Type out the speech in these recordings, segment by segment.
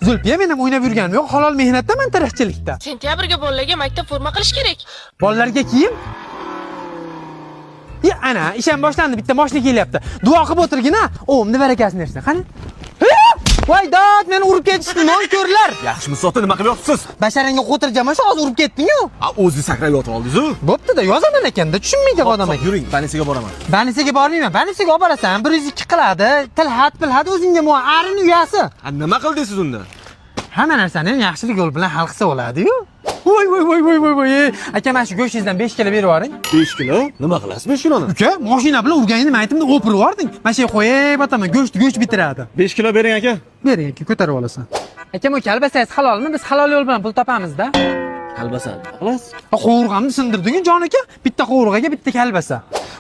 Zulfiya, men ham o'ynab yurganim yo'q, halol mehnatdaman, tarixchilikda. Sentyabrga bolalarga maktab forma qilish kerak. Bolalarga kiyim. Ya, ana, ish ham boshlandi, bitta moshina kelyapti. Duo qilib o'tirgin, a. O'mni barakasini bersin. Qani? Voy dod, meni urib ketishdi, nonko'rlar. Yaxshimi, sota, nima qilyapsiz? Basharangga qo'tirjaman, shu hozir urib ketding-ku. A, o'zi sakrab yotib oldingiz-ku. Bo'pti-da, yozaman ekanda, tushunmaydi odam ekan. Yuring, больница ga boraman. Больница ga bormayman, больница ga olib borasan, 102 qiladi, tilxat pilxat o'zingga arini uyasi. A, nima qildingiz siz unda? Hamma narsani ham yaxshilik yo'l bilan hal qilsa bo'ladi-yu. Voy voy voy voy voy voy. Aka, mana shu go'shtingizdan 5 kilo berib yuboring. 5 kilo? Nima qilasiz 5 kiloni? Uka, mashina bilan urganingni maytimni o'pirib yubording. Mana shu yerga qo'yib otaman, go'sht go'sht bitiradi. 5 kilo bering, aka. Bering aka, ko'tarib olasan. Aka, bu kalbasangiz halolmi? Biz halol yo'l bilan pul topamiz-da. Kalbasa nima qilasiz? Qovurg'amni sindirding, jon aka. Bitta qovurg'aga bitta kalbasa.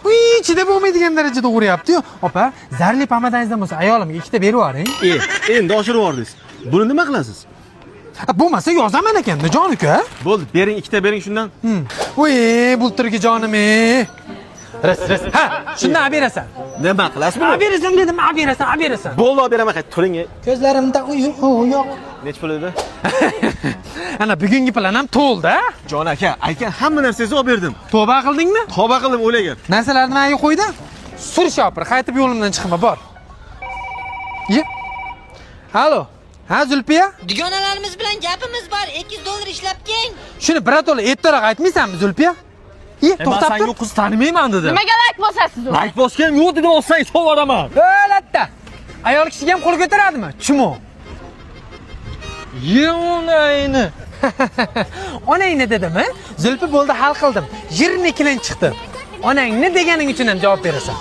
Uy, ichida bo'lmaydigan darajada uryapti-yu. Opa, zarli pomadangizdan bo'lsa ayolimga ikkita berib yuboring. E, endi oshirib yubordingiz. Buni nima qilasiz? Bo'lmasa yozaman ekanda, jon uka. Bo'ldi, bering, ikkita bering shundan. Uy, bulturgi jonim ey. Ris, ris. Ha, shundan olib berasan. Nima qilasiz buni? Olib berasan dedim, olib berasan, olib berasan. Bo'ldi, olib beraman, qayt turing. Ko'zlarimda uyqu yo'q. Necha pul edi? Ana bugungi plan ham to'ldi, a? Jon aka, aytgan hamma narsangizni olib berdim. Tavba qildingmi? Tavba qildim, o'lagan. Narsalarni menga qo'ydi. Sur shopir, qaytib yo'limdan chiqma, bor. Ye. Allo. Ha, Zulfiya? Dugonalarimiz bilan gapimiz bor. 200 dollar ishlab keling. Shuni birato'la ertaroq aytmaysanmi, Zulfiya? Ye, to'xtab tur. qiz tanimayman dedim. Nimaga layk bosasiz u? Layk bosgan yo'q dedim, olsang sovaraman. Latta. Ayol kishiga ham qo'l ko'taradimi? Chumo. Ye'onayni. Onangni dedimi? Zulfi bo'ldi, hal qildim. Jirni kilin chiqdi. Onangni deganing uchun ham javob berasan.